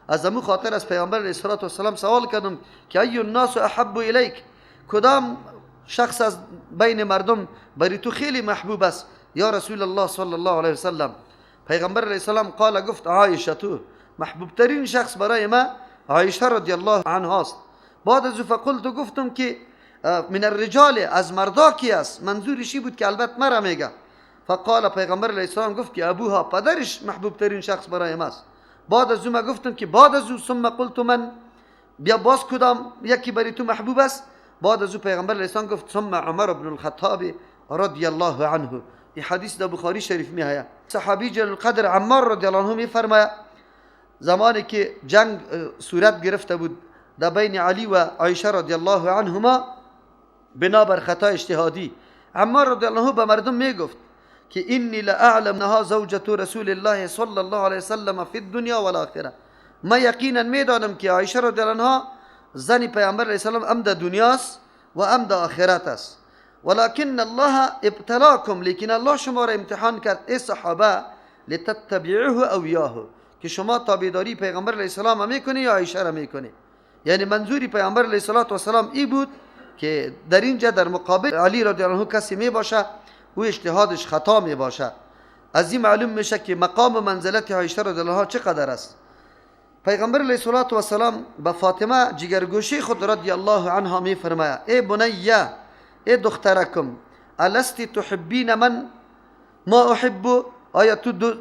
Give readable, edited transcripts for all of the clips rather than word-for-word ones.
از امو خاطر از پیامبر علیه الصلاة والسلام سوال کردم که ای الناس احب الیک، کدام شخص از بین مردم برای تو خیلی محبوب است یا رسول الله صلی الله علیه وسلم؟ پیغمبر علیه السلام قال، گفت عایشه، تو محبوب ترین شخص برای ما عایشه رضی الله عنها است. بعد از فقلت، گفتم که من الرجال، از مردا کی است؟ منظورش بود که البته مرا میگه. فقال، پیغمبر علیه السلام گفت که ابوها، پدرش محبوب ترین شخص برای ما است. بعد از او ما گفتم که بعد از او، ثم قلت من، بیا باز کدام یکی برای تو محبوب است؟ بعد از او پیغمبر علیه السلام گفت ثم عمر بن الخطاب رضی الله عنه. این حدیث در بخاری شریف می آید. صحابی جلیل القدر عمار رضی الله عنه می فرماید زمانی که جنگ صورت گرفته بود در بین علی و عایشه رضی الله عنهما بنابر خطا اجتهادی، عمار رضی الله عنه به مردم می گفت که انی لاعلم انها زوجة رسول الله صلی الله علیه وسلم فی الدنیا والآخره، ما یقینا میدانم که عایشه رضی الله عنها زن پیامبر علیه السلام ام در دنیاست و ام در آخرت است. ولكن الله ابتلاکم، لیکن الله شما را امتحان کرد ای صحابه، لتتبعوه او یاه، که شما تابعداری پیغمبر علیه السلام میکنی یا عایشه را میکنی. یعنی منظوری پیامبر علیه الصلاة والسلام ای بود که در اینجا در مقابل علی رضی الله عنه کسی می باشه، او اجتهادش خطا می باشه. از این معلوم میشه که مقام و منزلت عایشه رضی الله عنها چقدر است. پیغمبر علیه الصلاة والسلام به فاطمه جگرگوشی خود رضی الله عنها می فرماید ای بنیه، ای دخترکم، الست تحبین من ما احب، آیا تو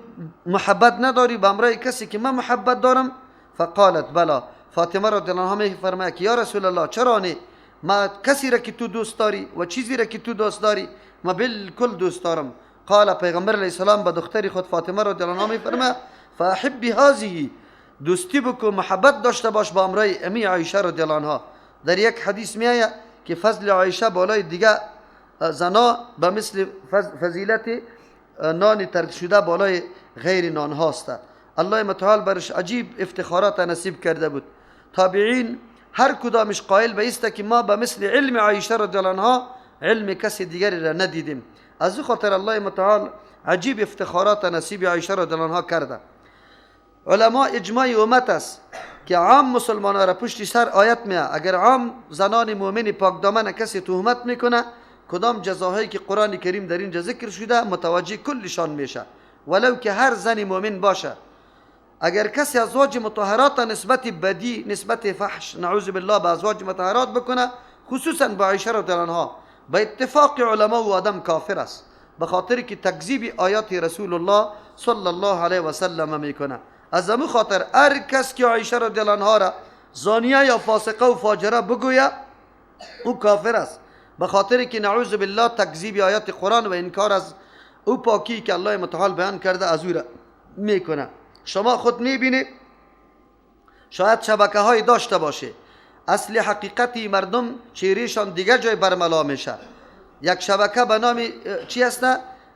محبت نداری به امرای کسی که من محبت دارم؟ فقالت بلا. فاطمه رضی الله عنها می فرماید که یا رسول الله، چرا نه؟ ما کسی را که تو دوست داری و چیزی را که تو دوست داری ما بالکل دوست دارم. قال، پیغمبر علیه السلام به دختر خود فاطمه رضی الله عنها می فرماید فاحبی هذه، دوستی بکو، محبت داشته باش با امرای امی عایشه رضی الله عنها. در یک حدیث می آید که فضل عایشه بالای دیگه زنا به مثل فضیلت نان ترد شده بالای غیر نان هاست. الله متعال برش عجیب افتخارات نصیب کرده بود. تابعین هر کدامش قائل به است که ما به مثل علم عایشه رضی الله عنها علم کسی دیگری را ندیدیم. از او خاطر الله متعال عجیب افتخارات نصیب عایشه رضی الله عنها کرده. علما اجماع امت است که عام مسلمان را پشت سر آیت میه، اگر عام زنان مؤمن پاک دامن کسی تهمت میکنه، کدام جزاهایی که قرآن کریم در اینجا ذکر شده متوجه کلشان میشه، ولو که هر زن مؤمن باشه. اگر کسی ازواج مطهرات نسبت بدی، نسبت فحش، نعوذ بالله، به ازواج مطهرات بکنه، خصوصا با عایشه رضی الله عنها، به اتفاق علما او آدم کافر است، به خاطر که تکذیب آیات رسول الله صلی الله علیه و سلم میکنه. از امو خاطر هر کس که عایشه رضی الله عنها را زانیه یا فاسقه و فاجره بگویه، او کافر است، به خاطر که نعوذ بالله تکذیب آیات قرآن و انکار از او پاکی که الله متعال بیان کرده از او را میکنه. شما خود میبینید، شاید شبکه های داشته باشه، اصل حقیقتی مردم چهرهشان دیگه جای برملا میشه. یک شبکه به نام چی است؟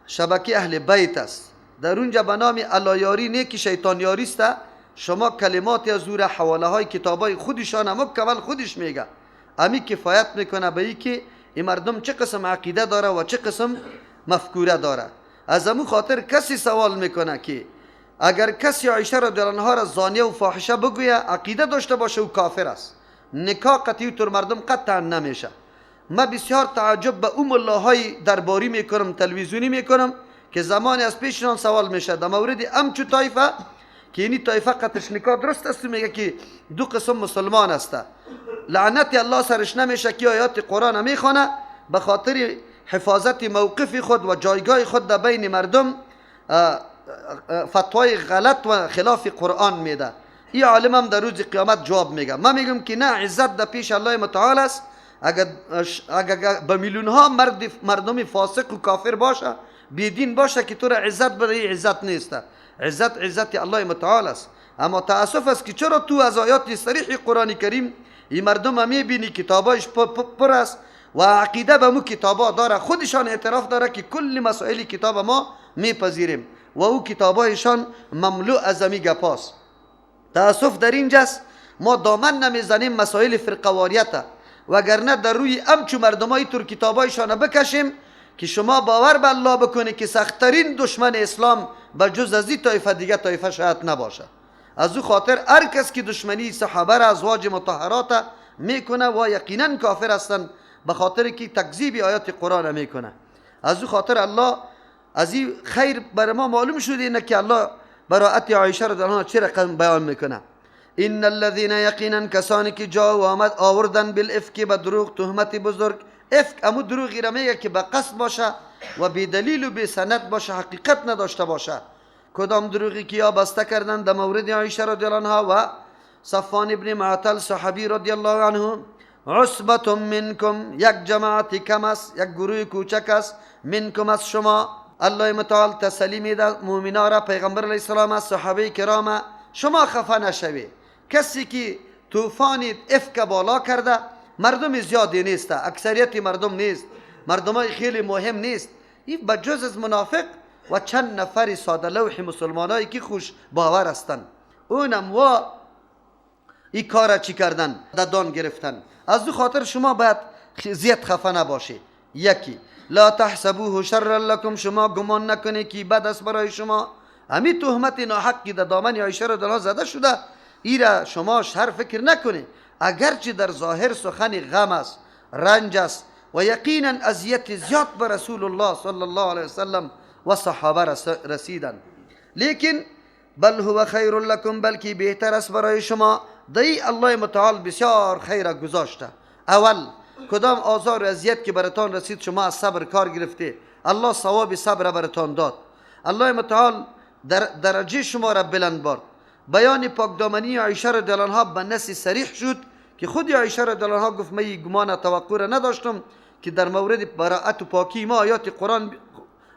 شبکه اهل بیت است. در اونجا به نام اللهیاری نه که شیطانیاری است. شما کلمات از او حواله های کتاب خودشان هم مکمل خودش میگه، امی کفایت میکنه به ای که این مردم چه قسم عقیده داره و چه قسم مفکوره داره. از امو خاطر کسی سوال میکنه که اگر کسی عایشه رضی الله عنها را زانیه و فاحشه بگویه، عقیده داشته باشه، او کافر است. نکاح قطعی تر مردم قطعا نمیشه. ما بسیار تعجب به او ملاهای درباری میکنم، تلویزیونی میکنم که زمانی از پیششان سوال میشه در مورد امچو طایفه که اینی طایفه قطعش نکاح درست است، میگه که دو قسم مسلمان است. لعنت الله سرش نمیشه که آیات قرآن میخوانه، به خاطر حفاظت موقف خود و جایگاه خود در بین مردم فتوای غلط و خلاف قرآن میده. این عالم هم در روز قیامت جواب میگه. من میگم که نه، عزت در پیش الله متعال است. اگر به میلیون ها مردم فاسق و کافر باشه، بیدین باشه که تو را عزت بده، عزت نیست. عزت عزت الله متعال است. اما تاسف است که چرا تو از آیات صریح قرآن کریم این مردم هم میبینی کتابایش پر است و عقیده به مو کتابا داره، خودشان اعتراف داره که کل مسائل کتاب ما میپذیریم و او کتابایشان مملو از امی گپاست. تاسف در اینجاست ما دامن نمیزنیم مسائل فرقواریت، وگرنه در روی امچو مردمای تر کتابایشان بکشیم که شما باور به الله بکنی که سختترین دشمن اسلام به جز از این طایفه دیگه طایفه شاید نباشه. از او خاطر هر کس که دشمنی صحابه را، ازواج مطهرات میکنه و یقینا کافر هستند، به خاطر که تکذیب آیات قرآن میکنه. از او خاطر الله از این خیر بر ما معلوم شده اینه که الله براءت عایشه رضی الله عنها چه رقم بیان میکنه. ان الذين یقینا کسانی که جا و آمد آوردن بالافک، به دروغ، تهمت بزرگ. افک امو دروغی را میگه که به قصد باشه و بی دلیل و بی سند باشه، حقیقت نداشته باشه. کدام دروغی که یا بسته کردن در مورد عایشه رضی الله عنها و صفوان ابن معطل صحابی رضی الله عنه، عصبة منکم، یک جماعت کم است، یک گروه کوچک است، منکم از شما. الله متعال تسلی میده مؤمنا را، پیغمبر علیه السلام، صحابه کرام، شما خفه نشوید. کسی که طوفان افک بالا کرده، مردم زیادی نیست، اکثریت مردم نیست، مردمای خیلی مهم نیست، این بجز از منافق و چند نفر ساده لوح مسلمانایی که خوش باور هستند، اونم و این کار چی کردن، ددان گرفتن. از دو خاطر شما باید زیاد خفه نباشی. یکی لا تحسبوه شرا لکم، شما گمان نکنی که بد است برای شما. همی تهمت ناحقی در دامن عایشه رضی الله زده شده، ایره شما شر فکر نکنی، اگرچه در ظاهر سخن غم است، رنج است و یقینا اذیت زیاد به رسول الله صلی الله علیه وسلم و صحابه رسیدن، لیکن بل هو خیر لکم، بلکه بهتر است برای شما. دی الله متعال بسیار خیر گذاشته. اول کدام آزار و اذیت که براتان رسید شما از صبر کار گرفته، الله ثواب صبر براتان داد. الله متعال در درجه شما را بلند برد. بیان پاکدامنی عایشه رضی الله عنها به نص صریح شد که خود عایشه رضی الله عنها گفت من گمان توقع را نداشتم که در مورد براءت و پاکی ما آیات قرآن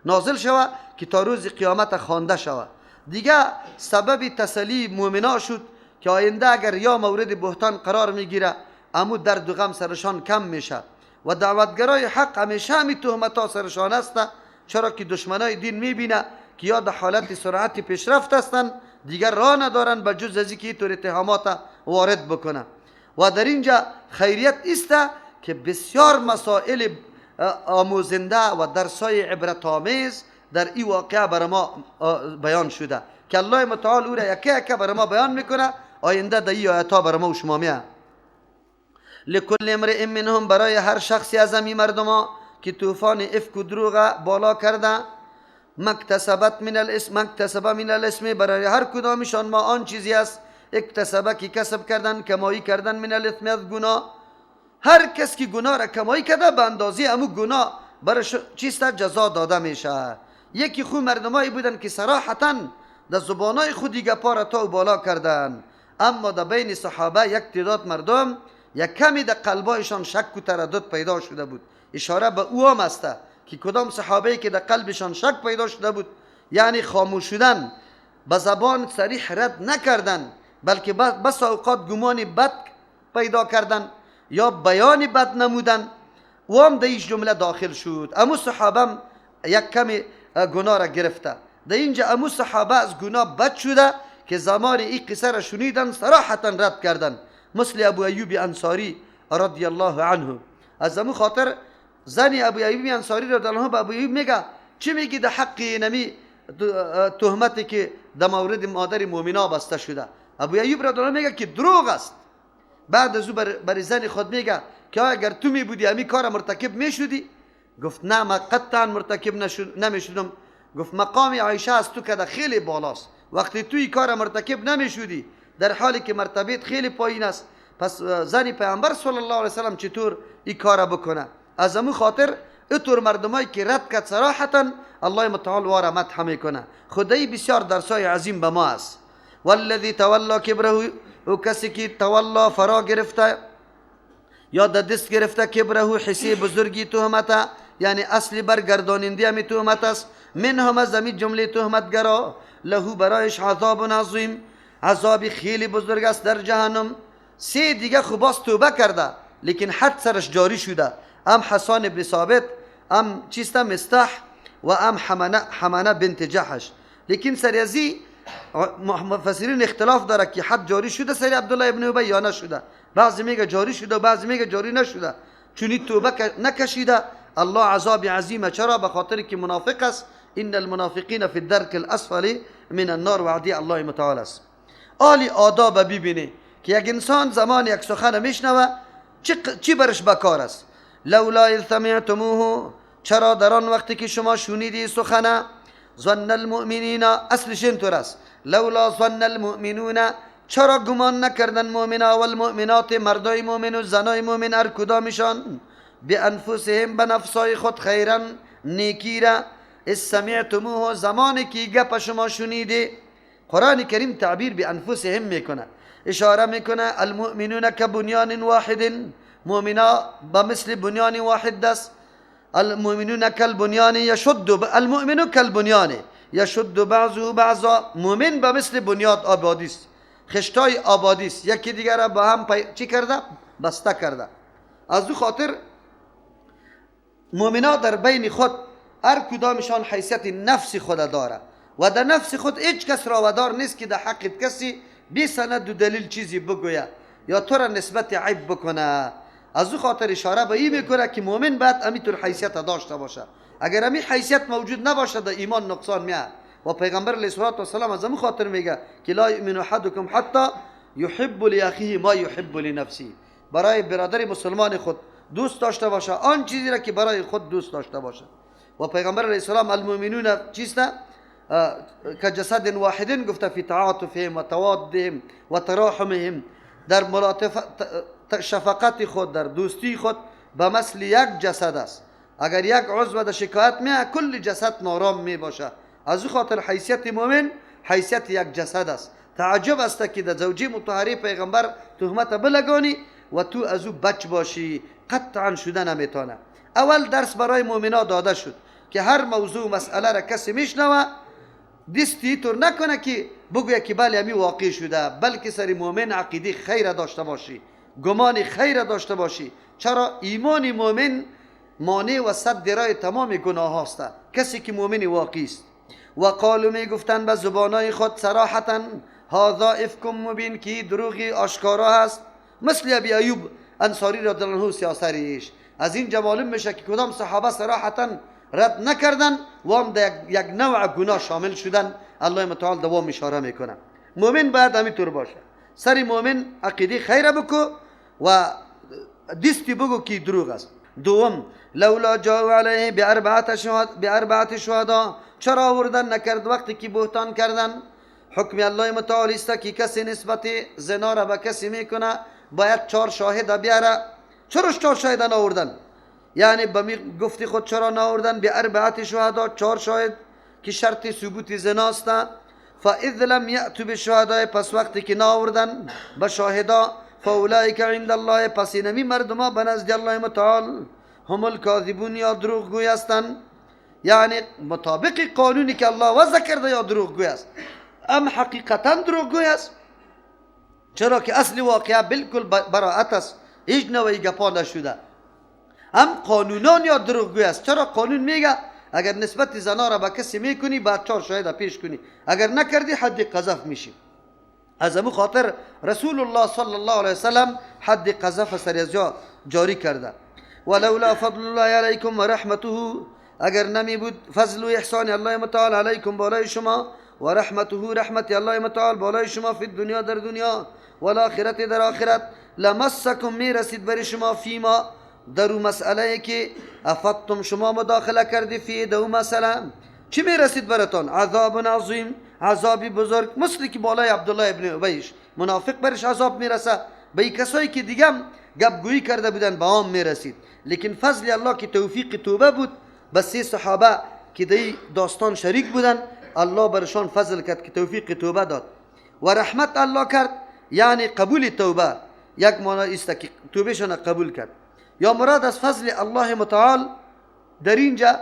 نازل شوه که تا روز قیامت خوانده شوه. دیگه سبب تسلی مؤمنا شد که آینده اگر یا مورد بهتان قرار میگیره، امو درد و غم سرشان کم میشه و دعوتگرای حق همیشه همی تهمت ها سرشان است، چرا که دشمنای دین میبینه که یا در حالت سرعت پیشرفت هستند، دیگر راه ندارن به جز از اینکه طور اتهامات وارد بکنه. و در اینجا خیریت است که بسیار مسائل آموزنده و درسای عبرت آمیز در این واقعه بر ما بیان شده که الله متعال او را یکه یکه بر ما بیان میکنه. آینده در این آیت ها بر ما و شما میه. لکل امرئ منهم، برای هر شخصی از امی مردما که طوفان افک و دروغ بالا کرده، مکتسبت من الاسم، مکتسب من الاسم، برای هر کدامشان ما آن چیزی است اکتسبه که کسب کردن، کمایی کردن، من الاثم از گناه. هر کس که گناه را کمایی کرده به اندازه امو گناه برش چیست جزا داده میشه. یکی خو مردمایی بودن که صراحتا در زبانای خود گپا را تا بالا کردن، اما در بین صحابه یک تعداد مردم یک کمی در قلبایشان شک و تردد پیدا شده بود. اشاره به او هم است که کدام صحابه که در قلبشان شک پیدا شده بود، یعنی خاموش شدن، به زبان صریح رد نکردن، بلکه بس اوقات گمان بد پیدا کردن یا بیان بد نمودن، و هم در ایش جمله داخل شد. امو صحابه یک کمی گناه را گرفته. در اینجا امو صحابه از گناه بد شده که زمان این قصه را شنیدن صراحتا رد کردن، مثل ابو ایوب انصاری رضی الله عنه. از امو خاطر زنی ابو ایوب انصاری رضی الله عنه به ابو ایوب میگه چی میگی در حق نمی تهمتی که در مورد مادر مؤمنا بسته شده؟ ابو ایوب رضی الله عنه میگه که دروغ است. بعد از او بر زن خود میگه که اگر تو می بودی همی کار مرتکب میشدی؟ گفت نه، من قطعا مرتکب نمیشدم. گفت مقام عایشه از تو که خیلی بالاست، وقتی تو این کار مرتکب نمیشدی در حالی که مرتبه خیلی پایین است، پس زن پیامبر صلی الله علیه وسلم چطور این کار بکنه؟ از امو خاطر اتور مردمایی که رد کرد صراحتا الله متعال واره مدح میکنه. خدای بسیار درسای عظیم به ما است. والذی تولا کبره، او کسی که تولا فرا گرفته یا در دست گرفته، کبره حسی بزرگی تهمت، یعنی اصلی برگرداننده همی تهمت است، منهم از همی جمله تهمتگرا، له برایش عذاب عظیم، عذاب خیلی بزرگ است در جهنم. سه دیگه خو باز توبه کرده لیکن حد سرش جاری شده، ام حسان ابن ثابت، ام چیست مستح، و ام حمنه بنت جحش. لیکن سریازی مفسرین اختلاف داره که حد جاری شده سری عبدالله ابن ابی یا نشده. بعضی میگه جاری شده و بعضی میگه جاری نشده، چون توبه نکشیده الله عذاب عظیمه. چرا؟ به خاطر که منافق است. ان المنافقین فی الدرک الاسفل من النار، وعدی الله متعال است. آلی آداب ببینی که یک انسان زمان یک سخن میشنوه چی برش بکار است. لولا اذ سمعتموه، چرا در آن وقتی که شما شنیدی سخنه، ظن المؤمنین، اصلش اینطور است، لولا ظن المؤمنون، چرا گمان نکردن مؤمنا و المؤمنات، مردای مؤمن و زنای مؤمن، هر کدامشان بانفسهم، به نفسای خود، خیرا نیکی را، اذ سمعتموه، زمانی که گپ شما شنیدی. قرآن کریم تعبیر به انفسهم میکنه، اشاره میکنه المؤمنون کبنیان واحد، مؤمنا بمثل بنیان واحد است. المؤمنون کالبنیان یشد، المؤمن کالبنیان یشد بعضه بعضا، مؤمن بمثل بنیاد آبادی است، خشتای آبادی است، یکی دیگر را با هم چی کرده؟ بسته کرده. از او خاطر مؤمنا در بین خود هر کدامشان حیثیت نفس خود داره و در نفس خود هیچ کس راودار نیست که در حق کسی بی سند و دلیل چیزی بگوید یا تو را نسبت عیب بکنه. از او خاطر اشاره به این میکنه که مؤمن باید امیطور حیثیت داشته باشه. اگر امی حیثیت موجود نباشه در ایمان نقصان میاد. و پیغمبر علیه الصلاة والسلام از امو خاطر میگه که لا یؤمن احدکم حتی یحب لاخیه ما یحب لنفسه، برای برادر مسلمان خود دوست داشته باشه آن چیزی را که برای خود دوست داشته باشه. و پیغمبر علیه السلام المؤمنون چیست؟ کجسد واحد گفته فی تعاطفهم و توادهم و تراحمهم، در ملاطفت شفقت خود، در دوستی خود به مثل یک جسد است. اگر یک عضو در شکایت میاد کل جسد نارام می باشه. از او خاطر حیثیت مؤمن حیثیت یک جسد است. تعجب است که در زوجه مطهره پیغمبر تهمت بلگانی و تو از او بچ باشی، قطعا شده نمیتونه. اول درس برای مؤمنا داده شد که هر موضوع مسئله را کسی میشنوه دستی طور نکنه که بگویه که بله همی واقع شده، بلکه سر مؤمن عقیده خیر داشته باشی، گمان خیر داشته باشی. چرا؟ ایمان مؤمن مانع و سد راه تمام گناه هاست، کسی که مؤمن واقعی است. و قالو می گفتن به زبانای خود صراحتا هذا افک مبین، که دروغی آشکارا هست، مثل ابی ایوب انصاری رضی الله عنه سیاسریش. از اینجا معلوم میشه که کدام صحابه صراحتا رد نکردن و هم در یک نوع گناه شامل شدن. الله متعال دوام اشاره میکنه مؤمن باید همینطور باشه. سر مؤمن عقیده خیر بکو و دستی بگو که دروغ است. دوم لولا جاءوا علیه باربعه شهدا، چرا آوردن نکرد وقتی که بهتان کردن؟ حکم الله متعال است که کسی نسبت زنا را به کسی میکنه باید 4 شاهد بیاره. چرا 4 شاهد نآوردن؟ یعنی به گفتی خود چرا نآوردن؟ به اربعه شهدا، 4 شاهد که شرط ثبوت زنا است. فاذ لم یأتوا بالشهداء، پس وقتی که نآوردن به شاهدا، فاولئک عند الله، پس اینمی مردما به نزد الله متعال هم الکاذبون، یا دروغگوی هستند. یعنی مطابق قانونی که الله وضع کرده یا دروغگوی است، ام حقیقتا دروغگوی است. چرا که اصل واقعه بالکل براعت است، هیچ نوعی گپا نشده. هم قانونان یا دروغگوی است. چرا قانون میگه اگر نسبت زنا را به کسی میکنی بعد 4 شاهد پیش کنی، اگر نکردی حد قذف میشی. از امو خاطر رسول الله صلی الله علیه وسلم حد قذف سر از جاری کرده. ولولا فضل الله علیکم و رحمته، اگر نمی بود فضل و احسان الله متعال علیکم بالای شما، و رحمته رحمت الله متعال بالای شما، فی الدنیا در دنیا، و الاخرت در آخرت، لمسکم می رسید بر شما، فیما در او مسئله که افدتم شما مداخله کردی، فی در او مسئله چی می رسید براتان؟ عذاب عظیم، عذابی بزرگ، مثل که بالای عبدالله ابن ابیش منافق برش عذاب میرسه، به کسایی که دیگه گپگویی کرده بودن به عام میرسید. لیکن فضل الله که توفیق توبه بود به 3 صحابه که دی داستان شریک بودن، الله برشان فضل کرد که توفیق توبه داد و رحمت الله کرد، یعنی قبول توبه. یک معنی است که توبهشان قبول کرد. یا مراد از فضل الله متعال در اینجا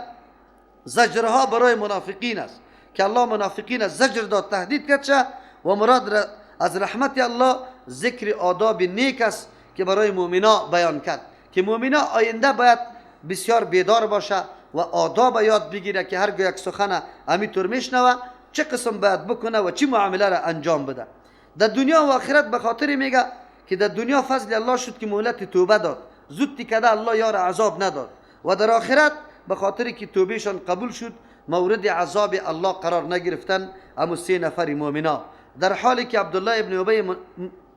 زجرها برای منافقین است که الله منافقین از زجر داد، تهدید کرد شه. و مراد از رحمت الله ذکر آداب نیک است که برای مؤمنا بیان کرد که مؤمنا آینده باید بسیار بیدار باشه و آداب یاد بگیره که هرگاه یک سخن همینطور میشنوه چه قسم باید بکنه و چه معامله را انجام بده در دنیا و آخرت. به خاطر میگه که در دنیا فضل الله شد که مهلت توبه داد، زود تکده الله یار عذاب نداد، و در آخرت به خاطر که توبهشان قبول شد مورد عذاب الله قرار نگرفتن. اما 3 نفر مؤمنا در حالی که عبدالله ابن ابی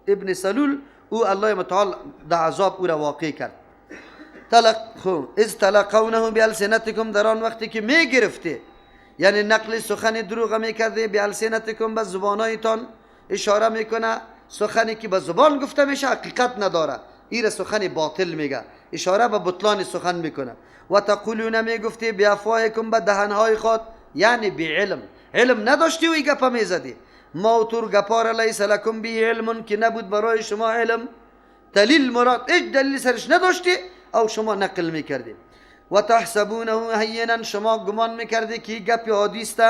ابن سلول او الله متعال در عذاب او را واقع کرد. اذ تلقونه بالسنتکم، در آن وقتی که می گرفته، یعنی نقل سخن دروغ می کرده، بالسنتکم به زبانایتان اشاره میکنه، سخنی که به زبان گفته میشه حقیقت نداره، ایره سخن باطل میگه، اشاره به بطلان سخن میکنه. و تقولون میگفتی بیافواهکم به دهنهای خود، یعنی بی علم، علم نداشتی و ای گپا میزدی. ما تور گپار لیس لکم بی علم، که نبود برای شما علم، دلیل مراد هیچ دلیل سرش نداشتی او شما نقل میکردی. و تحسبونه هینا، شما گمان میکردی که گپ عادی است،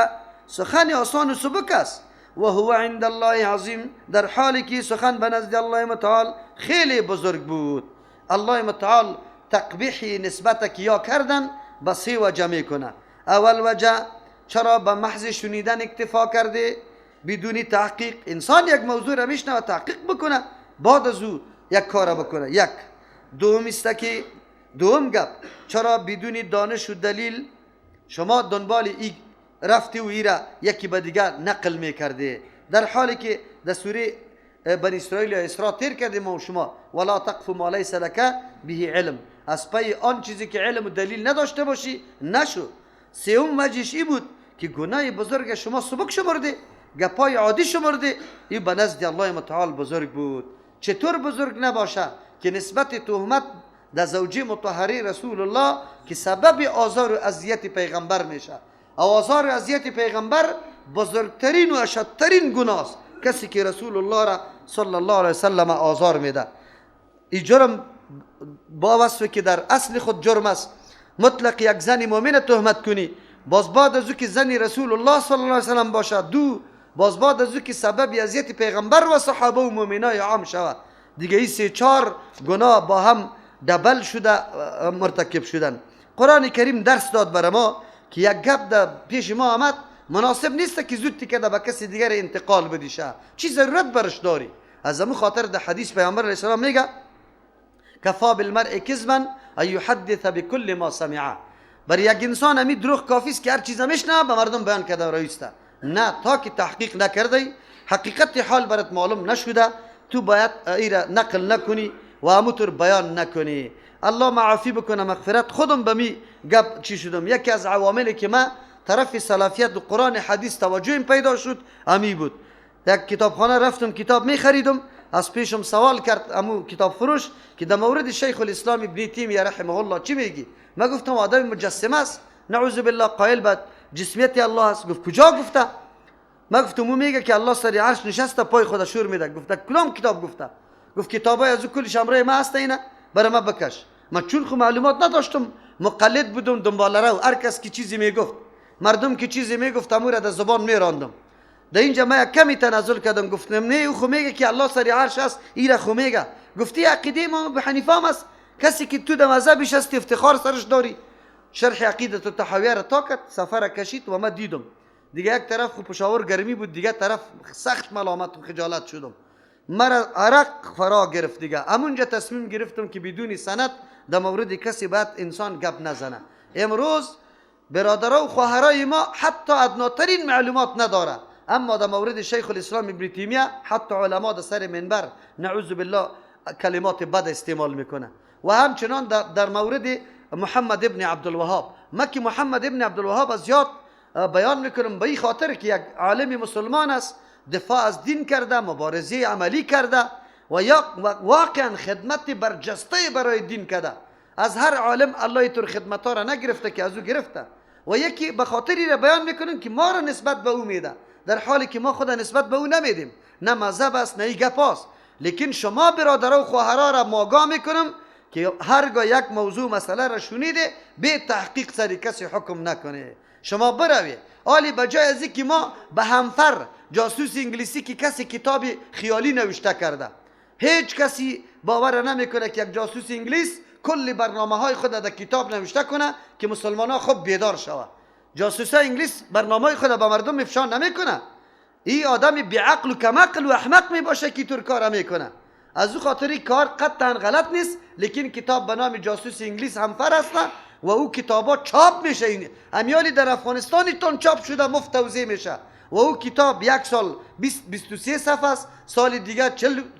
سخن آسان و سبک است. و هو عند الله عظیم، در حالی که سخن به نزد الله متعال خیلی بزرگ بود. الله متعال تقبیحی نسبت که یا کردن به سه وجه میکنه. اول وجه، چرا به محض شنیدن اکتفا کرده بدون تحقیق؟ انسان یک موضوع را میشنوه تحقیق بکنه، بعد از او یک کار بکنه. یک. دوم است که دوم گپ، چرا بدون دانش و دلیل شما دنبال ای رفتی و ایره یکی به دیگر نقل میکرده، در حالی که در سوره بنی اسرائیل یا اسراء تیر کردیم و شما ولا تقف ما لیس لک به علم، از پی آن چیزی که علم و دلیل نداشته باشی نشو. سوم وجهش ای بود که گناه بزرگ شما سبک شمرده، گپای عادی شمرده، این به نزد الله متعال بزرگ بود. چطور بزرگ نباشه که نسبت تهمت در زوجه مطهره رسول الله که سبب آزار و اذیت پیغمبر میشه، آزار و اذیت پیغمبر بزرگترین و اشدترین گناه است. کسی که رسول الله را صلی الله علیه وسلم آزار میده، این جرم با وصف که در اصل خود جرم است. مطلق یک زن مؤمن تهمت کنی، باز بعد از او که زن رسول الله صلی الله علیه وسلم باشد، دو باز بعد از او که سبب اذیت پیغمبر و صحابه و مؤمنای عام شود، دیگه این سه چهار گناه با هم دبل شده مرتکب شدن. قرآن کریم درس داد بر ما که یک گپ در پیش ما آمد، مناسب نیست که زود تیکه به کسی دیگر انتقال بدیشه، چی ضرورت برش داری؟ از همون خاطر در حدیث پیامبر علیه السلام میگه کفا بالمرء کذبا ان یحدث بكل ما سمع. بر یک انسان همی دروغ کافی است که هر چیز میشنوه به مردم بیان کرده رایسته. نه، تا که تحقیق نکرده، حقیقت حال برات معلوم نشده، تو باید ایره نقل نکنی و همونطور بیان نکنی. الله معافی بکنه، مغفرت. خودم به می گپ چی شدم، یکی از عواملی که ما طرف سلفیت و قرآن حدیث توجهم پیدا شد همی بود. یک کتابخانه رفتم کتاب می خریدم، از پیشم سوال کرد امو کتاب فروش که در مورد شیخ الاسلام ابن تیمیه رحمه الله چی میگی؟ ما گفتم آدم مجسمه است، نعوذ بالله، قائل به جسمیت الله است. گفت کجا گفته؟ ما گفتم او میگه که الله سر عرش نشسته پای خود شور میده. گفت کدام کتاب گفته؟ گفت کتابای از او کلش امرای ما هست، اینه برای ما بکش. ما چون خو معلومات نداشتم، مقلد بودم، دنبال رو هر کس که چیزی میگفت، مردم که چیزی میگفت امو را در زبان میراندم. در اینجا ما کمی تنازل کردم، گفتم نه او خو میگه که الله سر عرش است، ایره خو میگه. گفتی عقیده امام ابو حنیفه هم است، کسی که تو در مذهبش هست افتخار سرش داری. شرح عقیده الطحاویه را تا کرد، سفر کشید و ما دیدم دیگه یک طرف خو پشاور گرمی بود، دیگه طرف سخت ملامت و خجالت شدم، مرا عرق فرا گرفت. دیگه همونجا تصمیم گرفتم که بدون سند در مورد کسی باید انسان گپ نزنه. امروز برادرها و خواهرای ما حتی ادناترین معلومات نداره، اما در مورد شیخ الاسلام ابن تیمیه حتی علما در سر منبر نعوذ بالله کلمات بد استعمال میکنه. و همچنان در مورد محمد ابن عبدالوهاب، ما که محمد ابن عبدالوهاب از یاد بیان میکنم به این خاطر که یک عالم مسلمان است، دفاع از دین کرده، مبارزه عملی کرده و یا واقعا خدمت برجسته برای دین کرده. از هر عالم الله تر خدمت ها را نگرفته که از او گرفته. و یکی به خاطری را بیان میکنیم که ما را نسبت به او میده، در حالی که ما خود نسبت به او نمیدیم، نه مذهب است نه ای گپ است. لیکن شما برادرها و خواهرها را ماگاه میکنم که هرگاه یک موضوع مسئله را شنیده به تحقیق سر کسی حکم نکنه، شما بروی آلی بجای از که ما به همفر جاسوس انگلیسی که کسی کتاب خیالی نوشته کرده، هیچ کسی باور نمیکنه که یک جاسوس انگلیس کل برنامه های خود در کتاب نوشته کنه که مسلمان ها خوب بیدار شوه. جاسوس انگلیس برنامه های خود به مردم افشا نمیکنه. این آدم بی عقل و کم عقل و احمق می باشه که طور کار میکنه. از او خاطر کار قطعا غلط نیست، لیکن کتاب به نام جاسوس انگلیس همفر است و او کتابا چاپ میشه. این امیالی در افغانستان تون چاپ شده، مفت توزیع میشه. و او کتاب یک سال 23 صفحه است، سال دیگه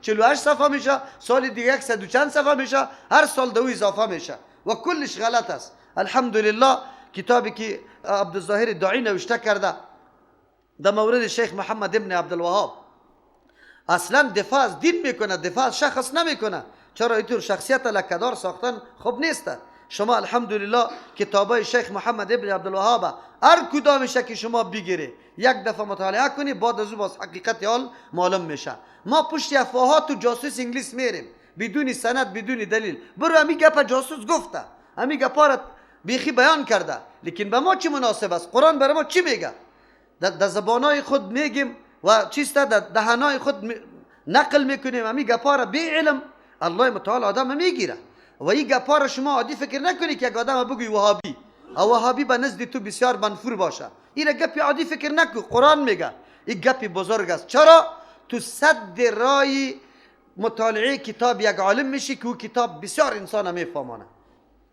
48 صفحه میشه، سال دیگه 100 چند صفحه میشه، هر سال دو اضافه میشه و کلش غلط است. الحمدلله کتابی که عبدالظاهر داعی نوشته کرده در مورد شیخ محمد ابن عبدالوهاب، اصلا دفاع از دین میکنه، دفاع از شخص نمیکنه. چرا اینطور شخصیت لکه‌دار ساختن خوب نیست؟ شما الحمدلله کتابای شیخ محمد ابن عبدالوهاب هر کدامش که شما بگیری یک دفعه مطالعه کنی، بعد از او باز حقیقت حال معلوم میشه. ما پشت افواهات و جاسوس انگلیس میریم بدون سند بدون دلیل. برو امی گپ جاسوس گفته، امی گپا را بیخی بیان کرده، لیکن به ما چی مناسب است؟ قرآن برای ما چی میگه؟ در زبانای خود میگیم و چیست در دهنای خود نقل میکنیم امی گپا را بی علم. الله متعال آدم میگیره و این گپا را شما عادی فکر نکنی که یک آدم بگوی وهابی او وهابی به نزد تو بسیار منفور باشه. این گپی عادی فکر نکن، قرآن میگه این گپی بزرگ است. چرا؟ تو صد رای مطالعه کتاب یک عالم میشی که او کتاب بسیار انسان میفهمانه.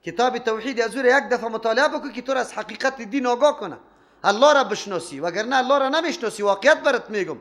کتاب توحید از یک دفعه مطالعه بکن که تو را از حقیقت دین آگاه کنه، الله را بشناسی، وگرنه الله را نمیشناسی. واقعیت برات میگم.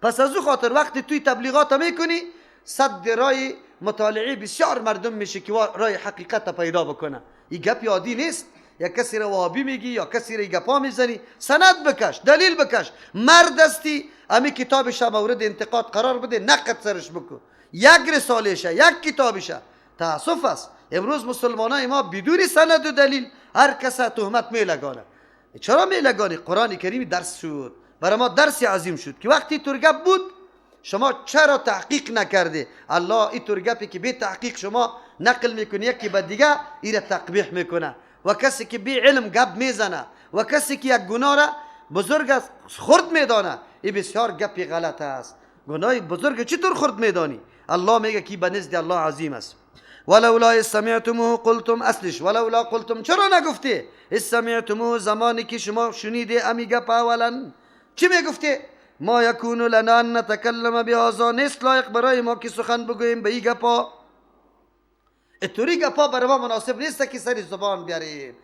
پس از او خاطر وقتی توی تبلیغات میکنی صد رای مطالعه بسیار مردم میشه که رای حقیقت پیدا بکنه. این گپ عادی نیست. یا کسی را وهابی میگی یا کسی را گپا میزنی، سند بکش، دلیل بکش. مرد هستی امی کتابش مورد انتقاد قرار بده، نقد سرش بکن. یک رسالهشه، یک کتابشه. تاسف است امروز مسلمانای ما بدون سند و دلیل هر کس تهمت میلگانه. چرا میلگانی؟ قرآن کریم درس شد برای ما، درس عظیم شد که وقتی ترگپ بود شما چرا تحقیق نکردی؟ الله این ترگپی که بی تحقیق شما نقل میکنی یکی به دیگه، این تقبیح میکنه. و کسی که بی علم گپ میزنه و کسی که یک گناه را بزرگ است خرد میدانه، این بسیار گپی غلط است. گناه بزرگ چطور خرد میدانی؟ الله میگه که به نزد الله عظیم است. ولولا سمعتموه قلتم، اصلش ولولا قلتم، چرا نگفتی؟ سمعتموه زمانی که شما شنیده امی گپ اولا چی میگفتی؟ ما یکون لنا ان نتکلم بهذا، نیست لایق برای ما که سخن بگوییم به این گپا. اتوری گپا برای ما مناسب نیست که سر زبان بیاریم.